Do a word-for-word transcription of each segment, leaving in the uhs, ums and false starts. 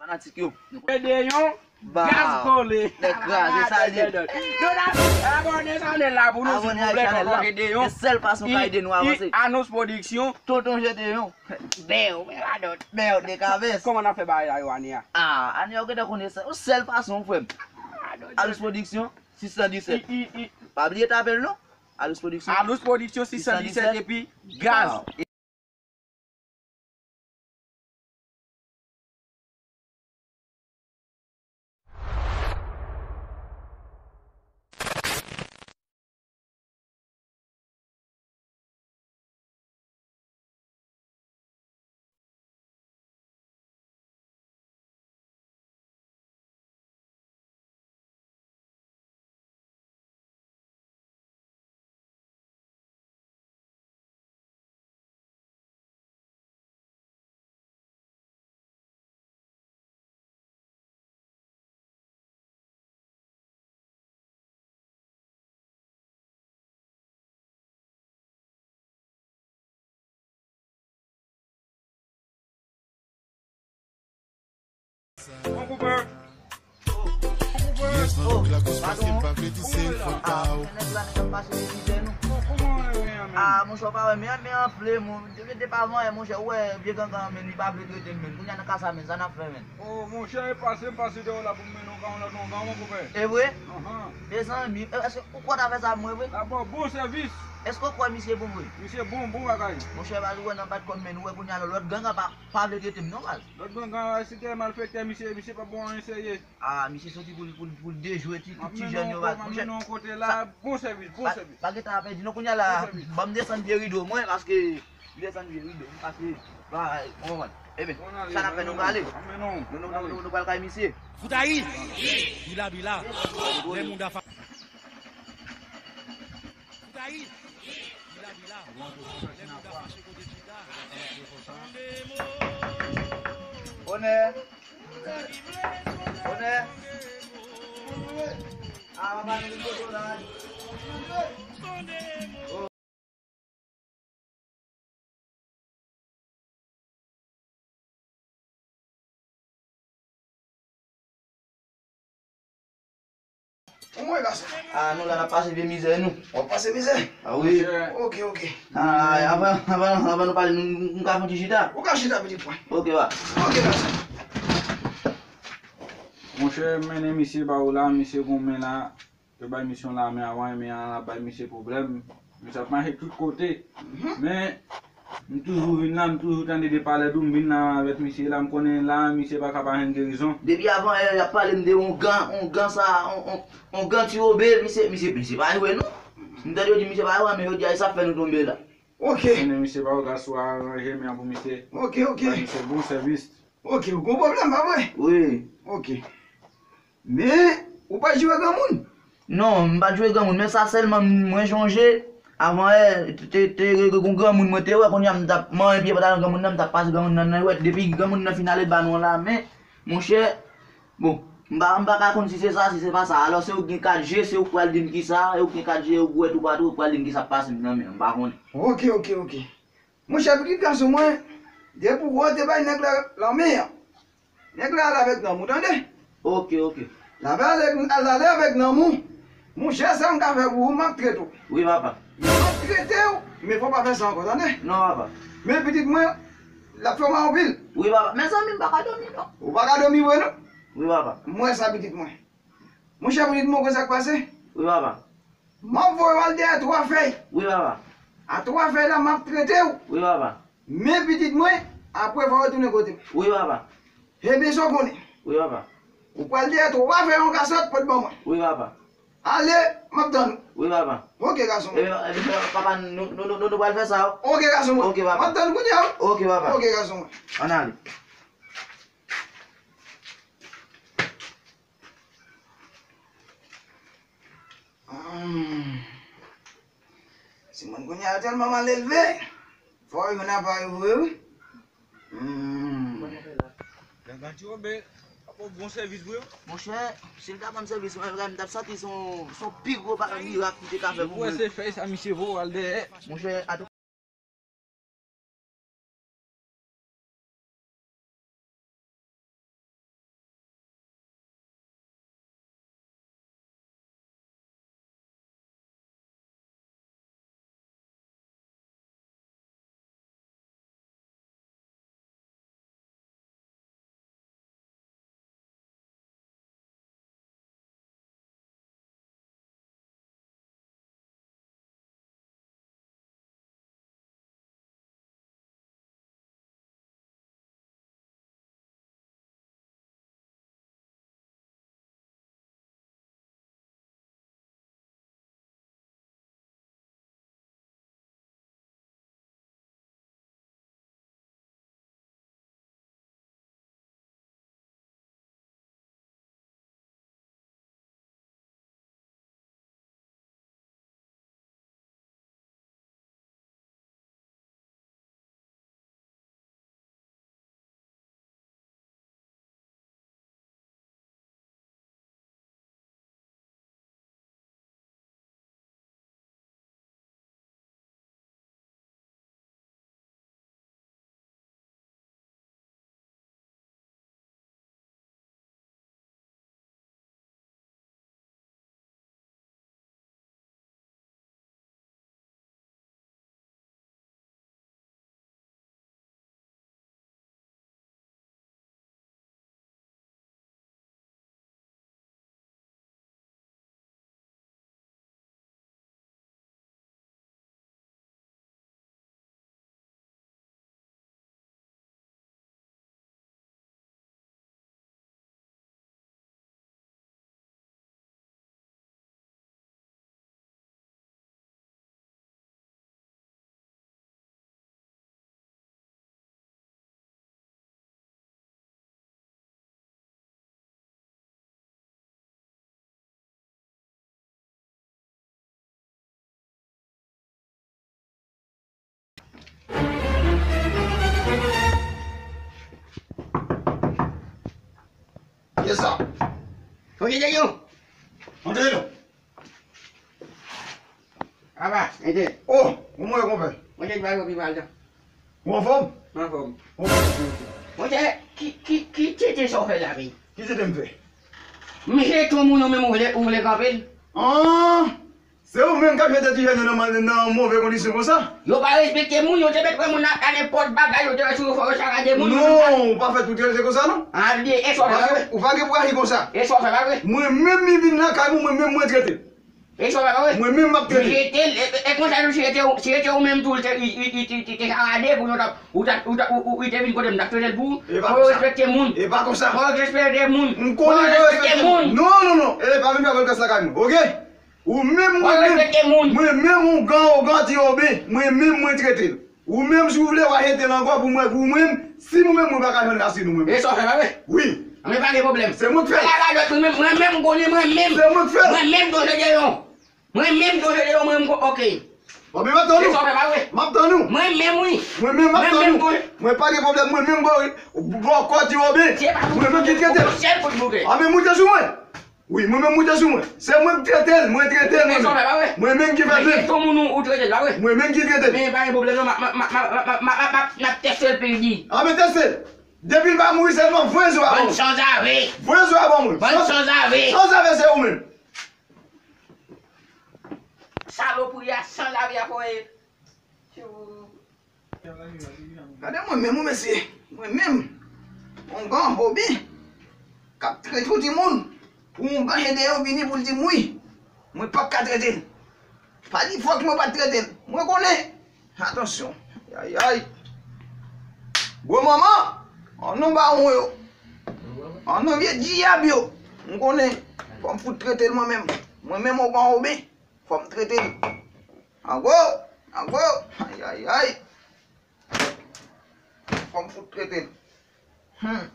Fanatik yo. Gedeon, Gaz Kole. Nèg kraze, sa l ye. Nou la, abòne chanèl la pou nou, silvouplè, tonton Gedeon. E sèl fason ka ede nou avanse. Anons Production. Tonton Gedeon. Bèw, men pa dòt. Bèw, dekavès. Kòman n ap fè bagay la yo, Ania? Ah, Ania, ou gentan konnen sa. Yon sèl fason, frè m. Anons Production, sis san disèt. Pa bliye tape l non. Anons Production. Anons Production, sis san disèt, epi Gaz. Bon koupè. Bon koupè. Oh, padon. Ah, men nèg la, nèg ap pase de mizè, non. Kòman w renmen an, men? Ah, monchè, w pa wè, men, men anfle, mon. Depi depi avan yè, monchè, ou wè vye gangan an, men, li pa vle trete m, men. Kounye a nan ka sa, men, sa n ap fè, men? Oh, monchè, e pase m pase dèyè w la pou m mennen w ka yon lòt longan, mon koupè. E vre? Ahan. Mezanmi, e, èske ou kwè w ta fè sa pou mwen vre? Dabò, bon sèvis. Èske w kwè misye bon vre? Misye bon, bon bagay. Monchè, baz, ou wè nan bat kò m, men, ou wè kounye a lòt gang an pa, pa vle trete m non, baz. Lòt gang an, si te malfektè, misye, misye p ap bon anyen serye. Ah, misye soti pou l, pou l, pou l dejwe ti, tout ti jèn yo, baz. M ap mennen w kote la, bon sèvis, bon sèvis. Pa gen tan a pèdi non, kounye a la, ban m desann vye rido mwen, paske m desann vye rido m, paske, ba, ou konprann. Ebyen, sa n ap fè, nou prale. Nou, nou, nou, nou, nou pral kay misye. Fout ayi! Bila, bila. Lè moun da fa-, fout ayi! Bila, bila. Lè moun da fache kote chita. Onè! Onè! Ah, papa, nou vin kote w la. Kòman w ye, gason? Ah, nou la, n ap pase vye mizè, nou. W ap pase mizè? Ah, wi. Ok, ok. Ah, avan, avan, avan nou pale, nou, nou ka fè yon ti chita? Ou ka chita, pitit mwen. Ok, wa. Ok, gason. Monchè, m mennen misye ba ou la, misye gon men la. Yo bay misye yon lame avan, men an ap bay misye pwoblèm. Misye ap mache tout kote. Mhm. Men, m toujou vin la, m toujou tande de palèd ou, m vin la avèk misye la, m konnen la, misye pa ka pa jwenn gerizon. Depi avan yè, y ap pale m de yon gan, yon gan sa, yon, yon, yon gan ti wobe, misye, misye, misye pa jwe non. M tande yo di misye pa jwe, men yo di a, e sa k fè nou tonbe la. Ok. Konnen misye pa yo, gason a aranje men an pou misye. Ok, ok. Bay misye bon sèvis. Ok, ou gon pwoblèm, pa vre? Wi. Ok. Men, ou pa t jwe granmoun? Non, m pa t jwe granmoun, men sa sèlman mwen chonje. Avan yè, te, te, te, gon granmoun mwen te wè, kounye a m t ap manyen pye pantalon granmoun nan, m t ap pase granmoun nan nan jwèt. Depi granmoun nan fin ale ba nou yon lame, monchè, bon, m pa, m pa ka konn si se sa, si se pa sa. Alò, se ou k gen kat je, se ou k pral di m kisa, e ou k gen kat je, ou wè toupatou, ou k pral di m kisa k pase m nan men, m pa konnen. Ok, ok, ok. Monchè, pitit gason mwen, depi w wè w te bay nèg la lanmen an, nèg la al avèk nanm ou, tande? Ok, ok. L ap ale, al ale avèk nanm ou. Monchè, sa m ka fè pou ou, m ap trete w. Wi, papa. M ap trete w, men fò w pa fè sa ankò, tande? Non, papa. Men pitit mwen, l ap fè w mal anpil. Wi, papa. Mezanmi, m pa ka dòmi, non. Ou pa ka dòmi vre, non? Wi, papa. M wè sa, pitit mwen. Monchè, pitit mwen, ou konn sa k pase? Wi, papa. M ap voye w al dèyè twa fèy. Wi, papa. A twa fèy la, m ap trete w. Wi, papa. Men pitit mwen, apre fò w retounen kote m. Wi, papa. Ebyen, sa w konnen. Wi, papa. Ou pral dèyè twa fèy yon kasòt, pote ban mwen. Wi, papa. Ale, m ap tann ou. Wi, papa. Ok, gason mwen. Ebyen, ebyen, papa, nou, nou, nou, nou, nou pral fè sa, wi. Ok, gason mwen. Ok, papa. M ap tann ou kounye a, wi. Ok, papa. Ok, gason mwen. Ann ale. Hmm. Timoun kounye a yo tèlman mal elve, fò yo jwenn apa yo vre, wi. Hmm. Nèg Anti Wobe ap fè w bon sèvis vre, wi. Monchè, si l ta ban m sèvis mwen vre, m t ap santi se yon, se yon pi gwo bagay mirak ki te ka fè pou mwen. Ou wè se fèy sa misye voye w al dèyè. Monchè, atou. Se sa. Fò kite yo. Antre non. Aba, ede. Oh, kòman w ye, konpè? Mwen te di pa yo pi mal, non. Ou anfòm? Mwen anfòm. Ou anfòm. Monchè, ki, ki, ki tete sa w fè la, wi? Ki tete m fè? M jete yon moun ou menm ou vle, ou vle kanpe l? Ah! Se ou menm k ap jete ti jèn yo nan, nan move kondisyon konsa? Yo pa respekte moun, yo te mèt pran moun nan ka nenpòt bagay, yo te wè sou yo fò yo sakade moun, yo menm sa. Non, ou pa fè tout jèn se konsa, non. Ah, li, e sa w fè pa vre? Ou pa gen pou aji konsa. E sa w fè pa vre? Mwen menm, li vin lakay mwen, mwen menm mwen trete l. E sa w fè pa vre? Mwen menm m ap trete l. Jete l, e, e, e konsa tou, si se te ou, si se te ou menm tou, li te, li, li, li, li, li te sakade pou nou t ap, ou t ap, ou t ap, ou, ou, li te vin kote m, m t ap trete l pou ou. E pa konsa. Fò yo respekte moun. E pa konsa. Fò yo respekte moun. M konnen fò yo respekte moun. Non, non, non. E pa vin fè volkans lakay mwen, oke? Ou menm, mwen menm, mwen menm, ougan, ougan ti obe, mwen menm, mwen trete l. Ou menm, si w vle, w a jete l ankò pou mwen, pou mwen, si nou menm, mwen pa ka jwenn rasin ou menm. E sa w fè pa vre? Wi. Anben, pa gen pwoblèm. Se mwen k fè l. Ala radòt, mwen menm, mwen menm, m konnen mwen menm. Se mwen k fè l. Mwen menm, m tonje deyo. Mwen menm, m tonje deyo, mwen menm, oke. Bon, men m ap tann ou. E sa w fè pa vre? M ap tann ou. Mwen menm, wi. Mwen menm, m ap tann ou. Mwen pa gen pwoblèm, mwen menm, bò, bò kò ti obe. Mwen menm ki trete l. Anben, moute sou mwen. Wi, mwen menm moute sou mwen. Se mwen k trete l, mwen trete l mwen menm. E sa w fè pa vre? Mwen menm ki fè l. Men se yon moun ou, ou trete l, pa vre? Mwen menm ki trete l. Men pa gen pwoblèm non, m ap, m ap, m ap teste l pou l di. Anben teste l. Depi l pa mouri sèlman, voye zo a ban m. Bann sanzave. Voye zo a ban mwen. Bann sanzave. Sanzave se ou menm. Salopri a, sanzave a, voye. Gade mwen menm, wi, mesye. Mwen menm. Ougan, obe. K ap trete yon timoun. Pou ougan jete yo vini pou l di m wi. Mwen p ap ka trete l. Pa di fòk mwen pa t trete l. Mwen konnen. Atansyon. Ayayay. Gwo manman. An non bawon yo. An non vye dyab yo. M konnen. Fò m fout trete l mwen menm. Mwen menm ougan obe. Fò m trete l. Ango, ango, ayayay. Fò m fout trete l. Hmm.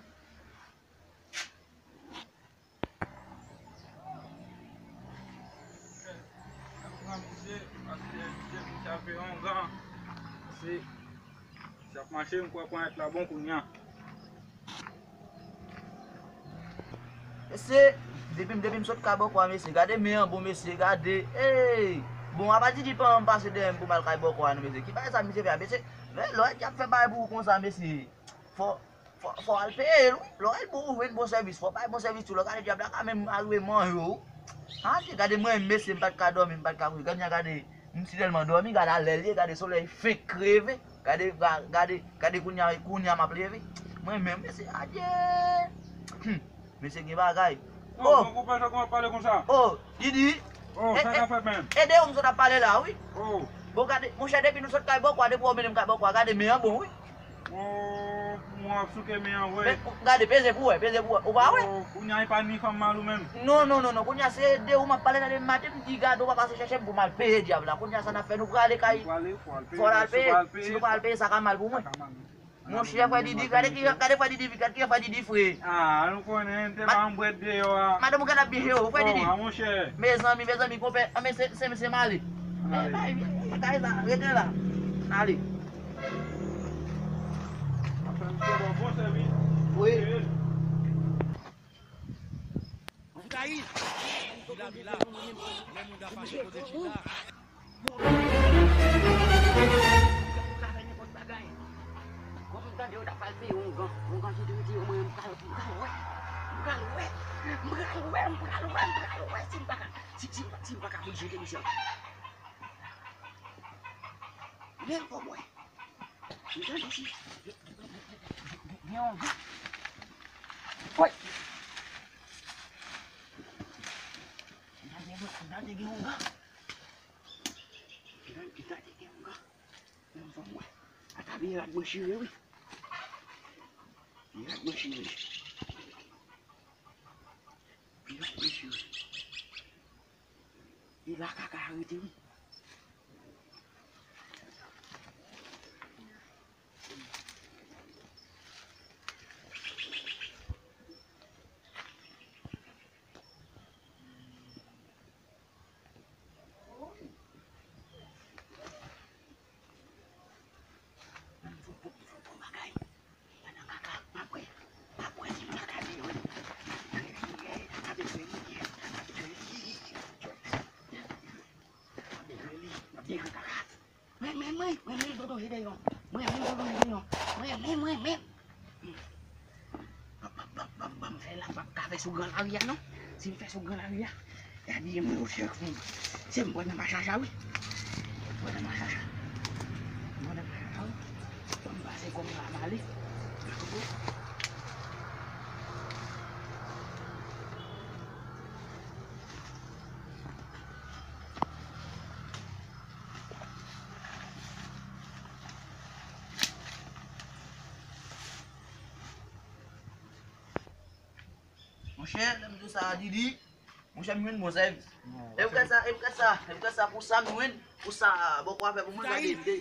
Sa ap mache, m kwè ponyèt la bon kounye a. Mesye, depi m, depi m sot kay bòkò a, mesye, gade men an bon, mesye, gade. Ey! Bon, apa Didi pa janm pase dèyè m pou m al kay bòkò a, non, mesye. Ki bagay sa misye fè a, mesye? Men lè w wè dyab fè bagay pou ou konsa, mesye, fò, fò, fò w al peye l, wi. Lè w wè l bon, ou jwenn bon sèvis, fò w bay bon sèvis tou. Lè w gade dyab la ka menm al wè manje w. Adye, gade mwen, mesye, m pa t ka dòmi, m pa t ka kouri. Gade, gade, m si tèlman dòmi, gade a lè l ye, gade solèy fenk kreve. Gade, ga-, gade, gade kounye a, kounye a m ap leve. Mwen menm, mesye, adye. Hmm, mesye gen bagay. Oh, oh, bon, konpè, sa kòman pale konsa? Oh, Didi. Oh, e, sa e, ka fèt menm? E de ou m sot ap pale la, wi. Oh. Bon, gade, monchè, depi nou sot kay bòkò a, depi w mennen m kay bòkò a, gade men an bon, wi. Oh, mwen ap souke men an, wi. Men, gade, peze pou wè, peze pou wè. Ou pa wè? Oh, kounye a, e pa ni fanm mal ou menm? Non, non, non, non, kounye a, se de ou m ap pale la depi maten, m di gade, ou pa pase chèche m pou m al peye dyab la. Kounye a, sa n ap fè, nou prale kay. Fò w al peye, si nou pa al peye, sa ka mal pou mwen. Monchè, frè Didi, gade ki, gade frè Didi, gade ki frè Didi fre. Ah, nou konnen, te ba yon brèt deyò a. Madanm ou gade ap byen jere w, frè Didi. Oh, ah, monchè. Mezanmi, mezanmi, konpè, ah, men se, se, se m ale. Ale. Bagay, bagay la, rete la. Ale. Ap fè misye ba w bon sèvis. Wi. Ou ka ri. Jila, Jila. Lè moun ka fache kote Jila. Ou ka fè nenpòt bagay. Kòm m tande yo t ap pral peye ougan, ougan ki te rete yo, mwen, m pral, m pral wè. M pral wè. M pral wè, m pral wè, m pral wè si m pa ka, si, si, si m pa ka fout jete misye ankò. Men fò m wè. M tande si gen ougan. Woy! M tande, m tande gen ougan. M tande, m tande gen ougan. Men fò m wè. Ata vye rad mwen chire, wi. Vye rad mwen chire. Vye rad mwen chire. E la kaka a rete, wi. Fò m pran, fò m pran bagay. Pandan kaka, m ap wè. M ap wè si m pa ka veye wè. Mwen, mwen menm, Toto, se deyò. Mwen menm, Toto, se deyò. Mwen menm, mwen menm. Ban, ban, ban, ban, ban m fè la, m p ap ka fè sou gran lari a, non. Si m fè sou gran lari a, y a di mwen yo fè kou. Se m pran nan machacha, wi. M pran nan machacha. M pran nan machacha, wi. Ban m pase kò m la, m ale. Monchè, lè m di w sa, Didi, monchè, m jwenn bon sèvis. E m gad sa, e m gad sa, e m gad sa pou sa m jwenn, pou sa bòkò a fè pou mwen, gade, m te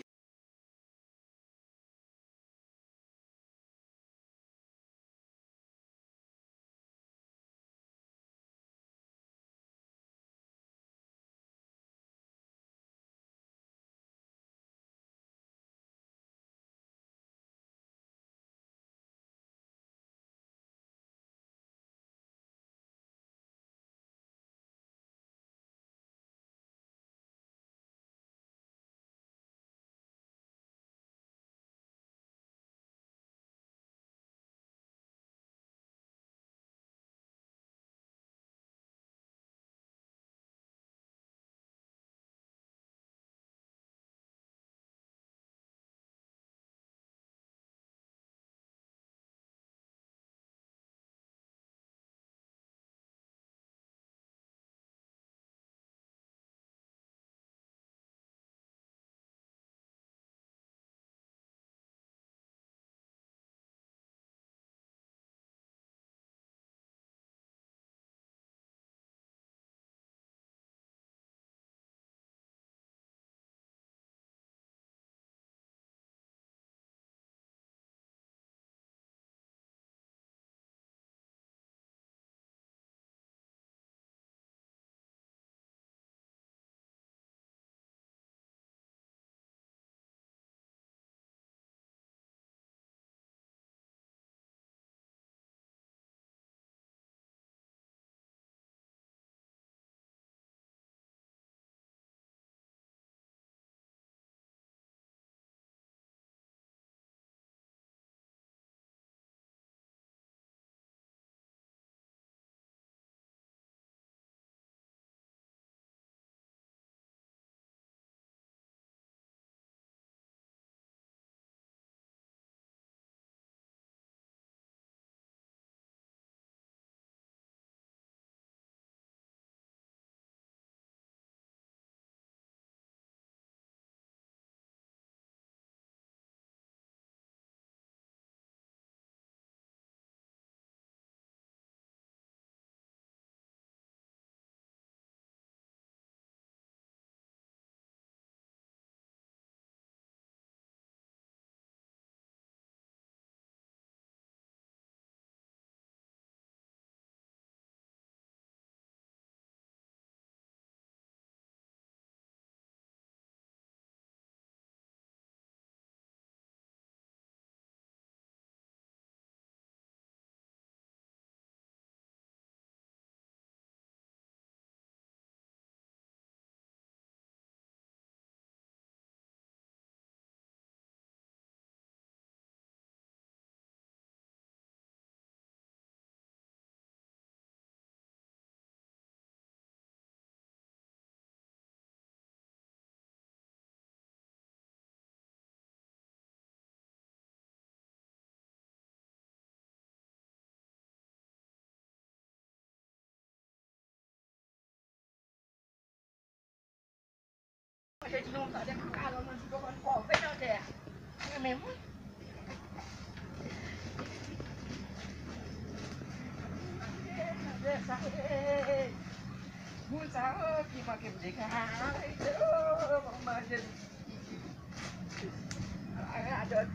Manje ti nonm sa, depi kalòt mwen di yo konn kòve nan tè a. Mwen menm, wi. Manje sa, e, e, e. Moun sa yo ki manke m degaj, o, manje. Radòt.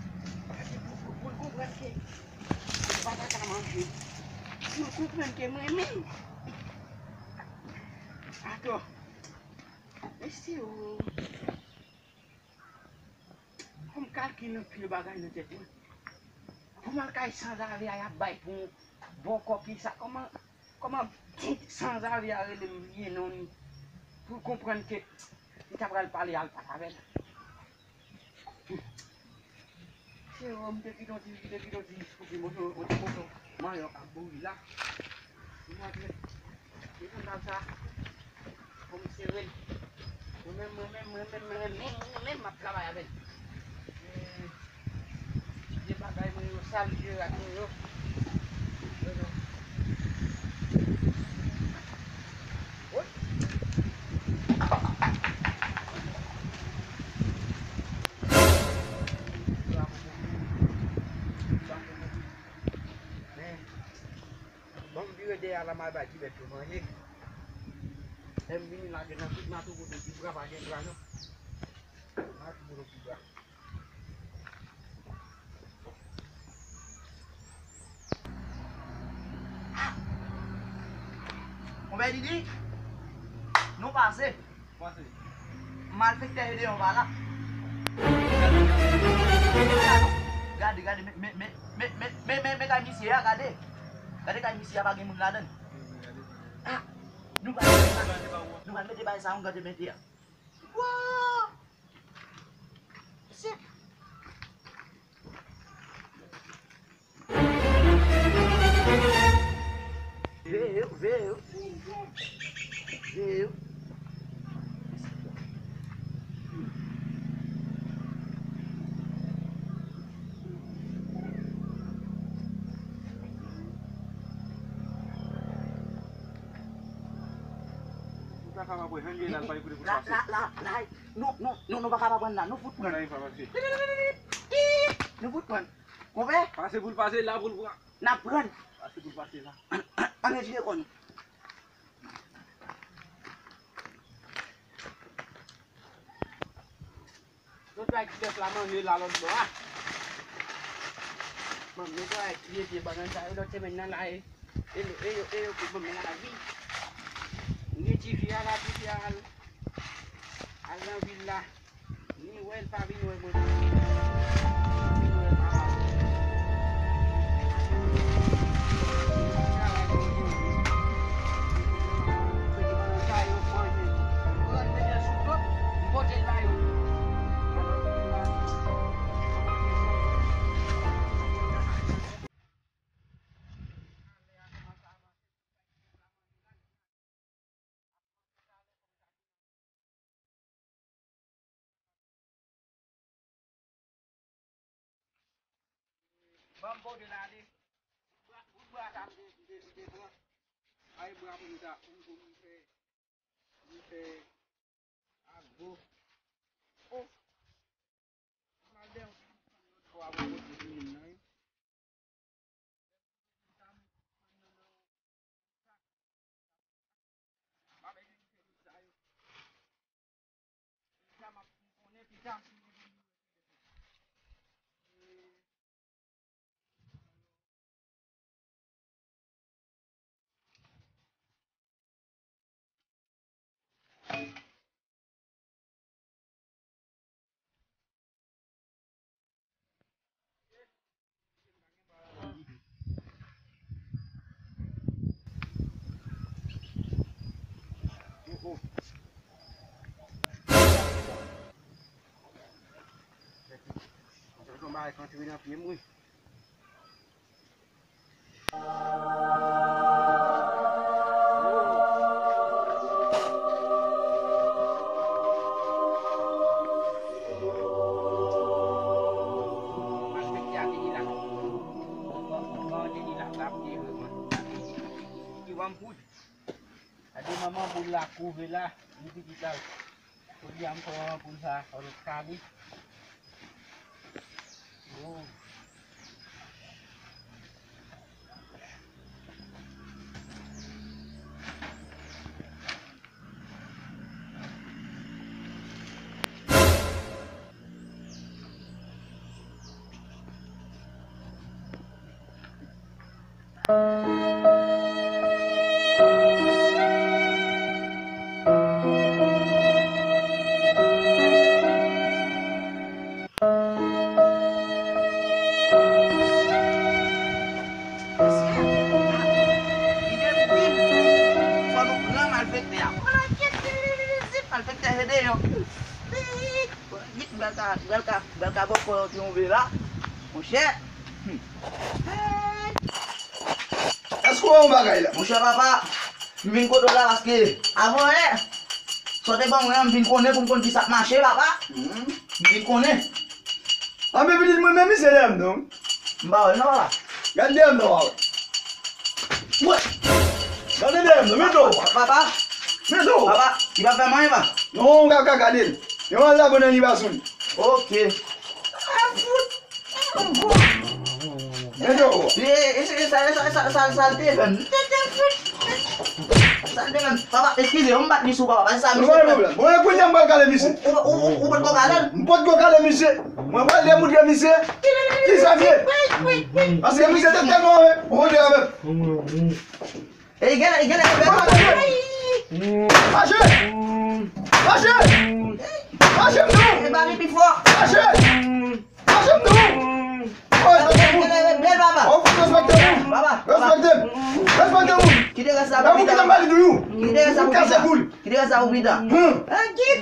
Pou, pou, pou l konprann ke m pa ta ka manje. Pou l konprann ke mwen menm. Atò. Mesye o. Fò m kalkile anpil bagay nan tèt mwen. Pou m al kay sanzave a, y ap bay pou yon bòkò ki sa. Kòman, kòman ti sanzave a rele m bliye non li? Pou l konprann ke li ta pral pale al pale avè l. Yo, m te kite yon ti, m te kite yon ti, yon ti moso, yon ti moso manyòk ap bouri la. Li montre. Li konn sa. Fò m sere l. Mwen menm, mwen menm, mwen menm, mwen menm, mwen menm, mwen menm, m ap travay avè l. Eh, vye bagay mwen yo, sal vye rat mwen yo. Yo, yo. Woy. Men, bon, m vire dèyè la, m al bay ti bèt yo manje. Lè m vini la, gen nan tout mato kote pibra pa gen bra, non. Mato kote pibra. Konpè Didi, nou pase. Pase. Malfektè yo deyò pa la. Gade, gade, men, men, men kay misye a, gade. Gade kay misye a, pa gen moun ladan l. Ah, nou pral mete sa, nou pral mete bagay sa yon gade mete a. Wa! Mesye. Veye yo, veye yo. Veye yo. Ou ta kapab wè jan l ye la, l pa gen kote pou l pase. La, la, la, la. Non, non, non, nou pa kapab pran la. Nou fout pran. Nan, li pa pase. Nou fout pran. Konpè? Pase pou l pase, la pou l pran. N ap pran. Pase pou l pase la. Ann, ann, ann retire kò nou. Sot bay ti bèf la manje la lòt bò a. Bon, mwen travay tiye pye bannan sa yo lòt semèn nan la e. E yo, e yo, e yo pou ban mwen lavi. M gen tifi a la, tifi a al, al nan vil la. Ni wè l pa vin wè mwen. Vin wè l pa. Mete bannan sa yo manje. Pran mete sou do, m pote l ba yo. Ban m pote l ale. Bout bwa, bout bwa sa m te, m te, m te pran. Ay bwa pou m ta, pou m, pou m fè, pou m fè agbo. Oh. M al dèyè yon ti kout fann lòt bò a pou m pote timoun nan wi. Yon bagay k antre nan pye m, wi. Gade manman boul la kouve la, li pitit la. Jodi a m fè manman poul sa, fò nou kale. Oh. Malfektè se deyò. Pral ka, pral ka, pral ka bò kò yon ti onve la. Monchè. Èske w wè yon bagay la? Monchè papa, m vin kote w la paske avan yè, sa w te ban mwen an, m vin konnen pou m konn kisa k mache papa. M vin konnen. Anben pitit mwen, men misye dèyè m non. M pa wè l non papa. Gad dèyè m non, papa. Wè. Gade dèyè m non, men do. Papa. Men do. Papa, li pa fè m anyen papa. Non, w ka gade l. Yon mal la bon nan li pa sou li. Ok. Ah, fout. Men do. E, e, e, sa, sa, sa, sa, sa l te fè m. Sa l te fè m. Papa, eskize, yon m bat li sou papa. Sa misye fè m. Bon, kounye a m pral kale misye. Ou, ou, ou, ou potko kale l? M potko kale misye. Mwen pral demoutre misye kisa m ye. Paske misye te tèlman anve. Ou kontre avè m. E genlè, e genlè, e genlè. Mache! Mache! Mache m di w! E pa li pi fò. Mache! Mache m di w! Ou respekte moun! Ou fout respekte moun! Respekte m! Respekte moun! Kite rès la pou pita. Kite rès la pou pita. Kase koul! Kite rès la pou pita. An kit!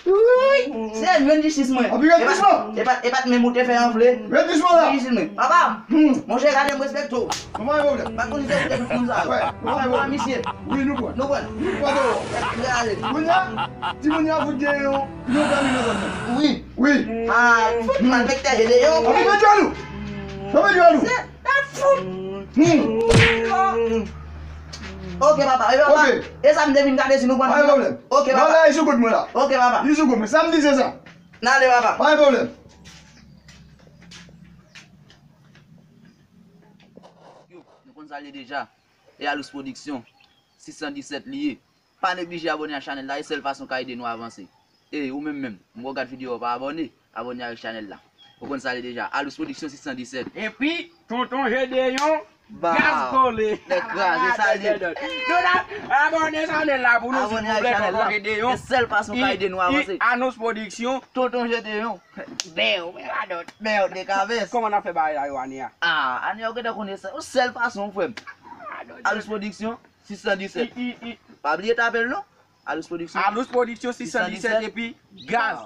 Wi! Se jwenn jistis mwen. Anpi jwenn jistis mwen. E pa, e pa t menm ou te fè anfle. Jwenn jistis mwen la. Jwenn jistis mwen. Papa, monchè gade m respekte w. Mwen pa gen pwoblèm. Pa konn se ou te fè moun sa. Wè, mwen pa gen pwoblèm. Misye. Wi, nou pran. Nou pran. Nou pran dehò. Gade. Kounye a, timoun yo ap fout gen yon, yon pèmi nan zòn nan. Wi. Wi. Ah, fout malfektè Jedeyon. Anpi jwenn jwenn nou. Anpi jwenn nou. Se, e fout. Hmm. Ok papa, e papa. Ok. E sa m te vin gade si nou pran. Pa gen pwoblèm. Ok papa. Nan la, e sou kout mwen la. Ok papa. Li sou kout mwen. Sa m di se sa. N ale papa. Pa gen pwoblèm. Yo, nou konn sa l ye deja. E Alous Production, sis san disèt li ye. Pa neglije abòne ak chanèl la, e sèl fason ka ede nou avanse. E ou menm menm, m wè w gad videyo a, w pa abòne, abòne avèk chanèl la. Ou konn sa l ye deja, Alous Production sis san disèt. Epi, Tonton Jedeyon, gaz kole. Nèg kraze, sa l ye. Nou la, abòne chanèl la pou nou, silvouplè, Tonton Jedeyon. E sèl fason ka ede nou avanse. Alous Production, Tonton Jedeyon. Bèw, men radòt. Bèw, dekavès. Kòman n ap fè bagay la yo ane a? Ah, ane a ou gentan konnen sa. Yon sèl fason, frè m. Radòt. Alous Production, sis san disèt. Pa bliye tape l non. Alous Production. Alous Production, sis san disèt, epi gaz.